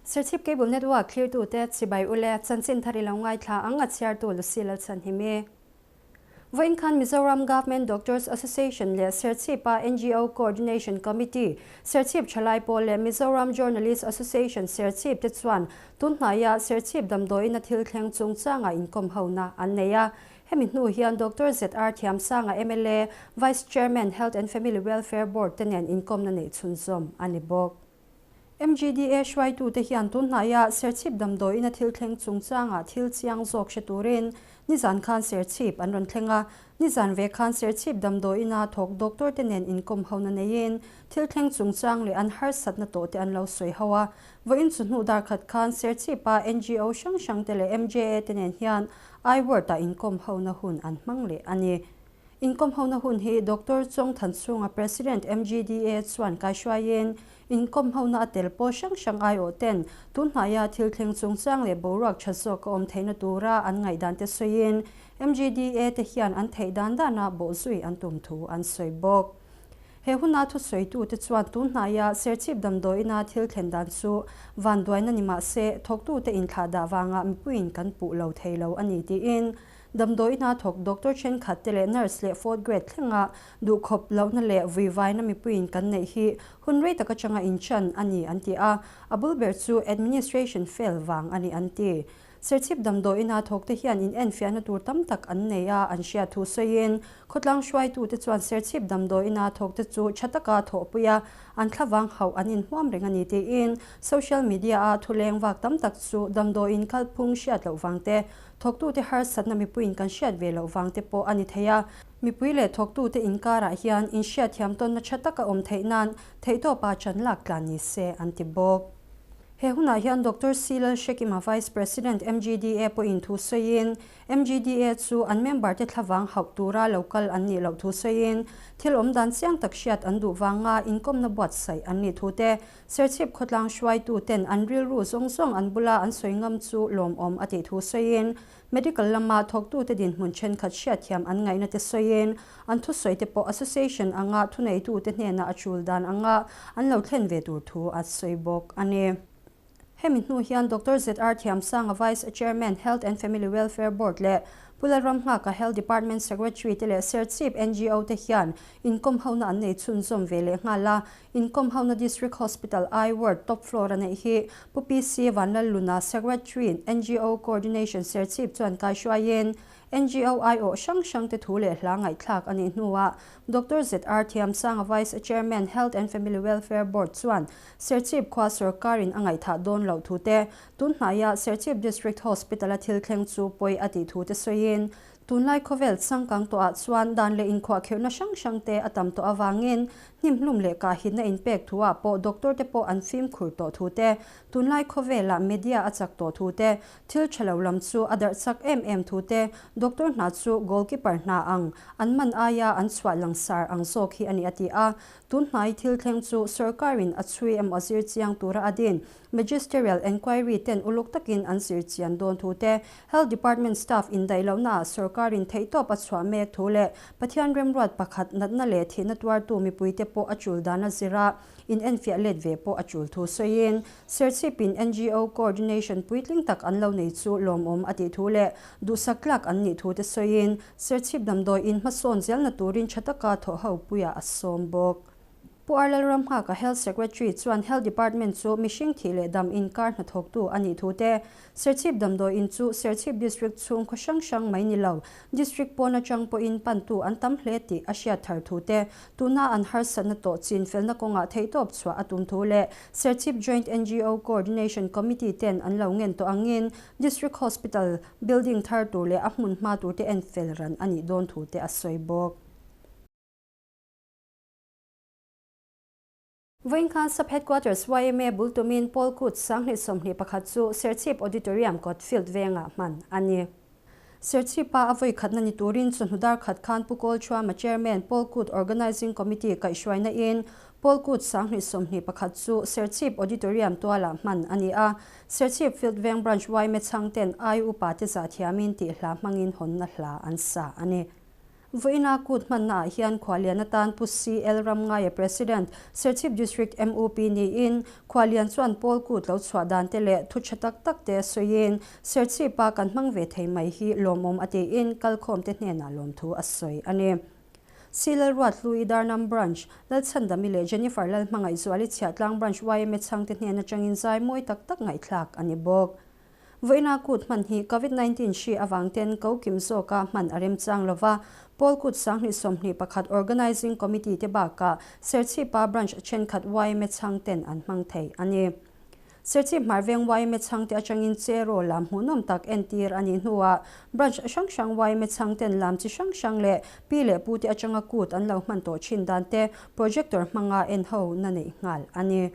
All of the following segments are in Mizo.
Serchhip Cable Network thlirtute chibai ule chanchin thar i lo ngaithla ang a chhiartu Lucy Lalchhanhimi. Vawiin khan Mizoram Government Doctors Association leh Serchhip-a ngo Coordination Committee, Serchhip Thalai Pawl leh Mizoram Journalist Association Serchhip te chuan tunhnaia Serchhip damdawiina thil thleng chungchanga inkawm hona an nei a. Hemi hnu hian Doctor ZR Thiamsanga mla, Vice Chairman Health and Family Welfare Board te nen inkawmna neih chhunzawm a ni bawk. MGDA hruaitute hian tunhnaia Serchhip damdawiina thil thleng chungchanga thil chiang zawk hre turin nizan khan Serchhip an rawn thleng a. Nizan ve khan Serchhip damdawiina thawk doctor te nen inkawm hona neiin thil thleng chungchang leh an harsatna tawh te an lo sawi ho a. Vawiin chu hnu dar khat khan Serchhipa ngo hrang hrang te leh MJA te nen hian I-Word-ah inkawm hona hun an hmang leh a ni. Inkawm hona hun hi Doctor Chong Thanchhunga President MGDA chuan kaihruaiin inkawm hona a tel pawl hrang hrang aiawh ten tunhnaia thil thleng chungchang leh boruak tha zawk a awm theihna tura an ngaihdan te sawiin MGDA te hian an theih dan dana bawhzui an tum thu an sawi bawk. He huna thusawitu te chuan tunhnaia Serchhip damdawiina thil thlen dan chu vanduaina ni mahse thawktute inthlahdah vanga mipuiin kan puh lo thei lo a ni tiin Damdawiina thawk doctor thenkhat te leh nurse leh fourth grade thlenga duhkhawp lohna leh vuivaina mipuiin kan neih hi hun rei tak atanga inchan a ni an ti a, a bul ber chu administration fail vang a ni an ti. Serchhip damdawiina thawk te hian in enfiahna tur tam tak an nei a an hriat thu sawiin khawtlang hruaitute chuan Serchhip damdawiina thawk te chu tha taka thawhpui a an thlavang hauh an inhmuam reng a ni tiin social media a thuleng vak tam tak chu damdawiin kalphung hriat loh vang te Thawktute harsatna mipuiin kan hriat ve loh vang te pawh a ni thei a, mipui leh thawktute inkarah hian inhriatthiam tawnna tha tak a awm theih nan theihtawpa chan lak tlan ni se an ti bawk. He hunah hian Doctor C Lalhrekima Vice President MGDA pawhin thu sawiin MGDA chu an member te thlavang hauh tura lo kal an nih loh thu sawiin thil awm dan chiang tak hriat an duh vanga inkawmna buatsaih an nih thu te Serchhip khawtlang hruaitu ten an rilru zawng zawng an bula an sawi ngam chu lawmawm a tih thu sawiin, medical lama thawktute dinhmun thenkhat hriatthiam an ngaihna te sawiin, an thusawi te pawh association anga thuneitute hnena a tul dan anga an lo thlen ve tur thu a sawi bawk a ni. Hemi hnu hian Doctor ZR Thiamsanga Vice Chairman Health and Family Welfare Board leh Pu Lalramnghaka Health Department Secretary te leh Serchhip ngo te hian inkawm hona an nei chhunzawm ve leh nghal a, Inkawm hona District Hospital I Ward top floor a neih hi Pu PC Vanlalluna, Secretary, ngo Coordination Serchhip chuan kaihruaiin ngo aiawh hrang hrang te thu leh hla ngaihthlak a nih hnuah Doctor ZR Thiamsanga Vice Chairman Health and Family Welfare Board chuan Serchhip khua sawrkarin a ngaihthah dawn loh thu te, tunhnaia Serchhip District Hospital a thil thleng chu pawi a tih thu te sawiin Tunlai khawvel changkang tawhah chuan dan leh inkhuahkhirhna hrang hrang te a tam tawh avangin hnimhlum leh kahhitna inpek thuah pawh doctor te pawh an fimkhur tawh thu te, tunlai khawvelah media a chak tawh thu te, thil tha lo lam chu a darh chak em em thu te, doctor hna chu goalkeeper hna ang an man aia an chhuah langsar ang zawk hi a ni a ti a. Tunhnai thil thleng chu sorkarin a chhui emaw a zir chiang tura a din Magisterial Enquiry ten uluk takin an zir chian dawn thu te, Health Department staff indaih lohnaah sorkarin theihtawp a chhuah mek thu leh Pathian remruat pakhat natna leh thihna tuartu mipuite pawh a tul dan a zir a, in enfiah let ve pawh a tul thu sawiin Serchhipin ngo coordination puitling tak an lo nei chu lawmawm a tih thu leh duhsak tlak an nih thu te sawiin Serchhip damdawiin hmasawn zelna turin tha taka thawhho puiah a sawm bawk. Pu R Lalramnghaka Health Secretary chuan Health Department chu mihring thih leh dam inkar hnathawktu a nih thu te, Serchhip damdawi in chu Serchhip District chhung khaw hrang hrang mai ni lo, District pawn atang pawhin pantu an tam hle tih a hriat thar thu te, tuna an harsatna tawh chin felna kawngah theihtawp chhuah a tum thu leh Serchhip Joint ngo Coordination Committee ten an lo ngen tawh angin District Hospital building thar tur leh a hmun hma turte en fel ran a nih dawn thu te a sawi bawk. Vawiin khan Sub Headquarters yma bul tumin Paul Kut 2021 chu Serchhip Auditorium kawt field vengah hman a ni. Serchhipa a vawi khatna ni turin chawhnu dar khat khan Pu Kawl Thuama Chairman Paul Kut Organising Committee kaihhruaina in Paul Kut 2021 chu Serchhip Auditorium tualah hman a ni a. Serchhip Field Veng Branch yma chhangten ai upa te zah thiamin tih hla hmangin hawnna hla an sa a ni. Vawiina kut hmanna ah hian Khualian atan Pu CL Ramngaia President, Serchhip District mup niin Khualian chuan pawl kut lo chhuah dan te leh thu tha tak tak te sawiin Serchhip a kan hmang ve thei mai hi lawmawm a tiin kalkhawm te hnenah lawmthu a sawi a ni. C Lalruathlui Darnam Branch, Lalchhandami leh Jennifer Lalhmangaihzuali Chhiahtlang Branch yma chhangte hnen atangin zai mawi tak tak ngaihthlak a ni bawk. Vawiina kut hman hi Covid 19 hri avang ten ko kim zawka hman a remchang lova, Pawl Kut 2021 Organising Committee te bakah Serchhipa Branch thenkhat yma chhang ten an hmang thei a ni. Serchhip Hmarveng yma chhang te atangin cheraw lam hmuhnawm tak entir a nih hnuah Branch hrang hrang yma chhang ten lam chi hrang hrang leh pi leh pu te atanga kut an lo hman tawh thin dan te projector hmanga en ho na neih nghal a ni.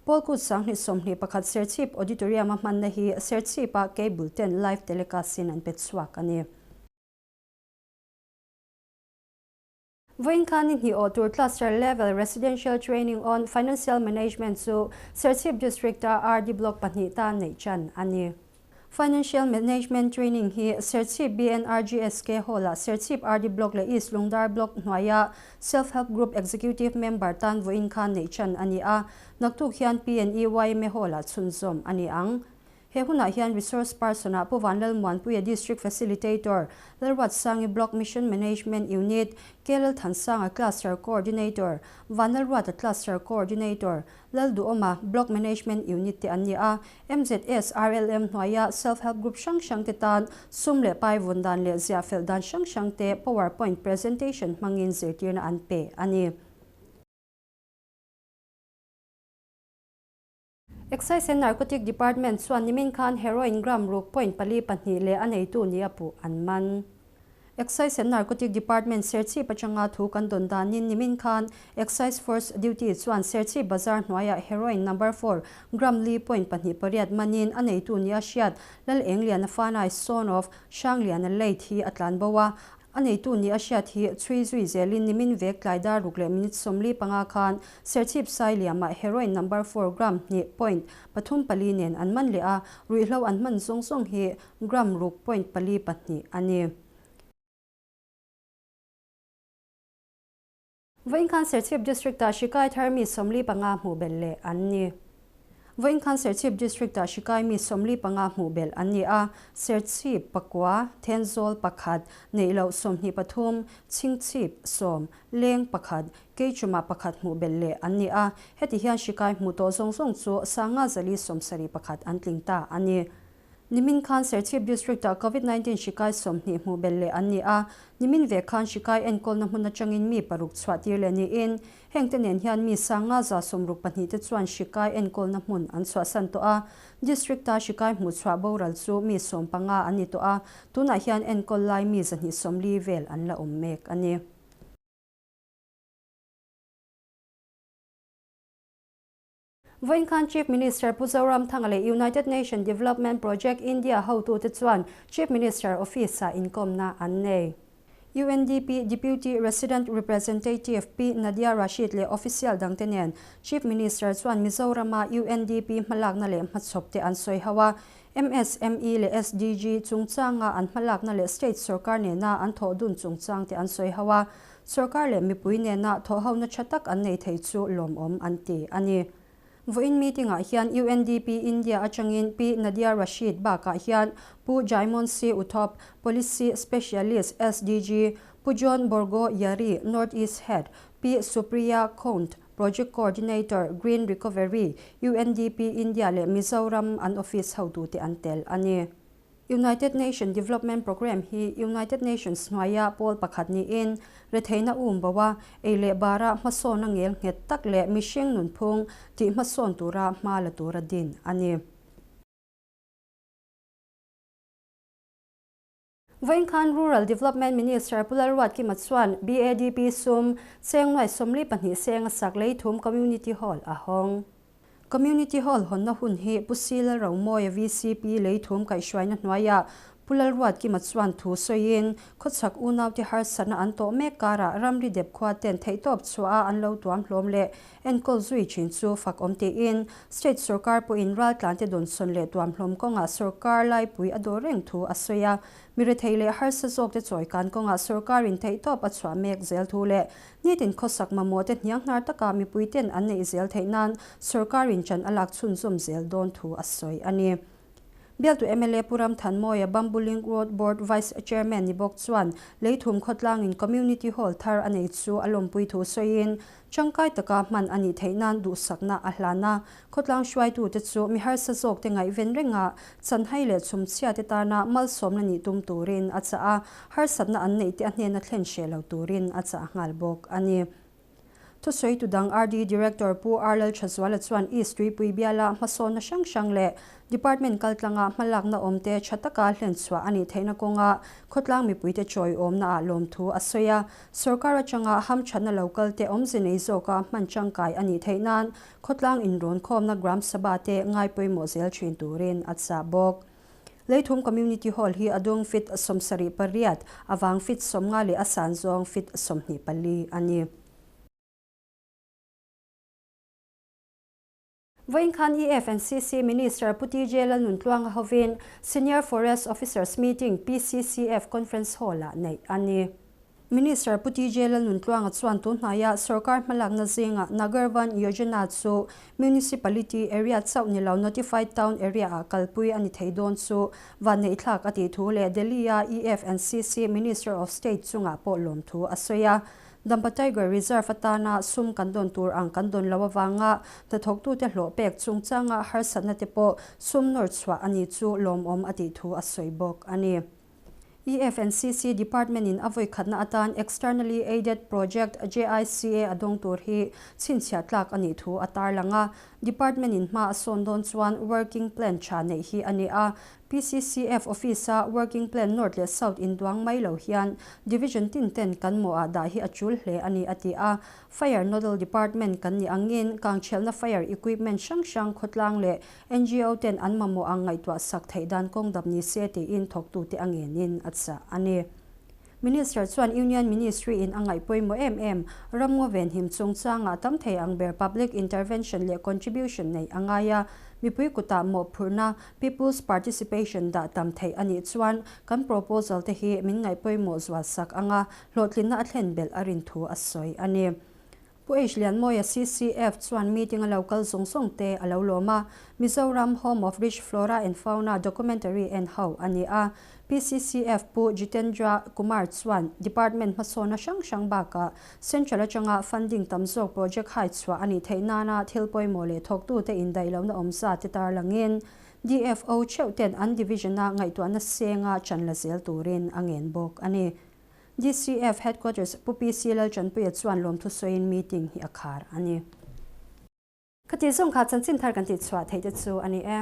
Pawl Kut 2021 Serchhip Auditorium a hmanna hi Serchhipa Cable ten live telecast in an pe chhuak a ni. Vawiin khan ni hnih awh tur Cluster Level Residential Training on Financial Management chu Serchhip District a RD Block pahnih tan neih chan a ni. Financial Management Training hi Serchhip BNRGSK Hall-ah Serchhip RD Block leh East Lungdar Block hnuaia Self Help Group Executive Member tan vawiin khan neih chan a ni a, naktuk hian PNE YMA Hall-ah chhunzawm a ni ang. He hunah hian Resource Person-ah Pu Vanlalmuanpuia District Facilitator, Lalruatsangi Block Mission Management Unit, KL Thansanga Cluster Coordinator, Vanlalruata Cluster Coordinator, Lalduhawma, Block Management Unit te an ni a, MZS RLM hnuaia Self Help Group hrang hrang te tan sum leh pai vun dan leh ziah fel dan hrang hrang te PowerPoint presentation hmangin zirtirna an pe a ni. Excise and Narcotic Department chuan nimin khan heroin gram ruk point pali pahnih leh a neitu nia puh an man. Excise and Narcotic Department Serchhip atanga thu kan dawn danin nimin khan Excise Force duty chuan Serchhip Bazar hnuaiah heroin number four gram li point pahnih pariat manin a neitu nia hriat Lal Engliana Fanai son of Hrangliana late hi a tlan bo a, a neitu nia hriat hi chhui zui zelin nimin vek tlai dar ruk leh minute 45 khan Serchhip Sailiamah heroin number four gram hnih point pathum pali nen an man leh a, ruihhlo an hman zawng zawng hi gram ruk point pali pahnih a ni. Vawiin khan Serchhip District-ah hri kai thar mi 45 hmuh belh leh an ni. Vawiin khan Serchhip District-ah hri kai mi 45 hmuh belh an ni a, Serchhip pakua, Thenzawl pakhat, Neihloh 23, Chhingchhip sawm, Leng pakhat, Keichuma pakhat hmuh belh leh an ni a, heti hian hri kai hmuh tawh zawng zawng chu sanga zali sawmsarih pakhat an tling ta a ni. Nimin khan Serchhip District-ah Covid 19 hri kai 20 hmuh belh leh an ni a, nimin ve khan hri kai enkawlna hmun atangin mi paruk chhuah tir leh niin, heng te nen hian mi sanga za 62 te chuan hri kai enkawlna hmun an chhuahsan tawh a, District-a hri kai hmuh chhuah boral chu mi 15 an ni tawh a, tunah hian enkawl lai mi 140 vel an la awm mek a ni. Vawiin khan Chief Minister Pu Zoramthanga leh United Nations Development Project India hotute chuan Chief Minister Office-ah inkawmna an nei. UNDP Deputy Resident Representative Pi Nadia Rashid leh official dangte nen Chief Minister chuan Mizorama UNDP hmalakna leh hmachhawp te an sawi ho a, MSME leh SDG chungchanga an hmalakna leh state sarkar nena an thawh dun chungchang te an sawi ho a, sarkar leh mipui nena thawh hona tha tak an nei thei chu lawmawm an ti a ni. Vawiin meeting-ah hian UNDP India atangin Pi Nadia Rashid bakah hian Pu Jaimon C. Uthop, Policy Specialist SDG, Pu John Borgo Yari, North East Head, Pi Supriya Khond, Project Coordinator, Green Recovery, UNDP India leh Mizoram an office hotute an tel a ni. United Nations Development Programme hi United Nations hnuaia pawl pakhat niin retheina um boa ei leh bara hmasawn a ngel nghet tak leh mihring nunphung tih hmasawn tura hma la tura din a ni. Vawiin khan Rural Development Minister Pu Lalruatkima chuan BADP sum cheng nuai 42 seng a sak Leithum Community Hall a hawng. Community Hall hawnna hun hi Pu Sila Romoia VCP Leithum kaihhruaina hnuaia Pu Pu Lalruatkima chuan thu sawiin, Khawchhak unaute harsatna an tawh mek karah ramri dep khua ten theihtawp chhuah a an lo tuam hlawm leh enkawl zui thin chu fak awm tiin State sorkar pawhin raltlante dawnsawn leh tuam hlawm kawngah sorkar laipui a dawr reng thu a sawi a. Mi rethei leh harsa zawkte chawikan kawngah sorkarin theihtawp a chhuah mek zel thu leh nitin khawsak mamawhte hnianghnar taka mipuiten an neih zel theih nan sorkarin chan a lak chhunzawm zel dawn thu a sawi a ni. Bialtu mla Pu Ramthanmawia Bamboo Link Road Board Vice Chairman ni bawk chuan Leithum khawtlangin Community Hall thar a nei chu a lawmpui thu sawiin tangkai taka hman a nih theih nan duhsakna a hlan a. Khawtlang hruaitute chu mi harsa zawkte ngaihven renga chanhai leh chhumchhiate tana malsawmna nih tum turin a chah a, harsatna an neihte a hnena thlen hreh lo turin a chah nghal bawk a ni. Thusawitu dang RD Director Pu R Lalthazuala chuan East Tuipui biala hmasawnna hrang hrang leh Department kaltlanga hmalakna awmte tha taka hlenchhuah a nih theihna kawnga khawtlang mipuite chawiawmna ah lawmthu a sawi a. Sorkar atanga hamthatna lo kalte awmze nei zawka hman tangkai a nih theih nan khawtlang inrawnkhawmna Gram Sabha te ngai pawimawh zel thin turin a chah bawk. Leithum Community Hall hi a dung feet 78, a vang feet 50 leh a san zawng feet 24 a ni. Vawiin khan EFNCC Minister Pu TJ Lalnuntluanga hovin Senior Forest Officers Meeting PCCF Conference Hall-ah neih a ni. Minister Pu TJ Lalnuntluanga chuan tunhnaiah sorkar hmalakna zingah Nagarvan Yojana chu Municipality area chauh ni lo Notified Town area-ah kalpui a ni thei dawn chu vanneihthlak a tih thu leh Delhi-a EF and CC Minister of State chungah pawh lawmthu a sawi a. Dampa Tiger Reserve atana sum kan dawn tur ang kan dawn lo avanga hnathawktute hlawh pek chungchanga harsatna te pawh sum nawr chhuah a ni chu lawmawm a tih thu a sawi bawk a ni. EFNCC Department in a vawi khatna atan Externally Aided Project JICA a dawng tur hi chhinchhiah tlak a nih thu a tarlang a. Department in hma a sawn dawn chuan Working Plan tha neih hi a ni a. PCCF Office a Working Plan North leh South induang mai lo hian Division tin ten kan mawhah dah hi a tul hle a ni a ti a. Fire Nodal Department kan nih angin kangchhelhna fire equipment hrang hrang khawtlang leh NGO ten an mamawh ang ngaihtuah sak theih dan kawng dap ni se tiin thawktute a ngenin a chah a ni. Minister chuan Union Ministry in a ngaih pawimawh em em ramngaw venhim chungchangah tam thei ang ber public intervention leh contribution neih a ngai a, mipui kutah mawhphurhna, people's participation, dah tam theih a nih chuan kan proposal te hi min ngaih pawimawh zual sak anga hlawhtlinna a thlen belh a rin thu a sawi a ni. Pu H Lianmawia CCF chuan meeting a lo kal zawng zawng te a lo lawm a, Mizoram Home of Rich Flora and Fauna documentary en ho a ni a. PCCF Pu Jitendra Kumar chuan department hmasawna hrang hrang bakah Central atanga funding tam zawk project hai chhuah a nih theih nana thil pawimawh leh thawktute indaih lohna awmza te tarlangin DFO theuh ten an division-a ngaihtuahna senga chan la zel turin a ngen bawk a ni. DCF Headquarters Pu PC Lalchanpuia chuan lawmthu sawiin meeting hi a khar a ni. Khati zawng kha chanchin thar kan tihchhuah theih te chu a ni e.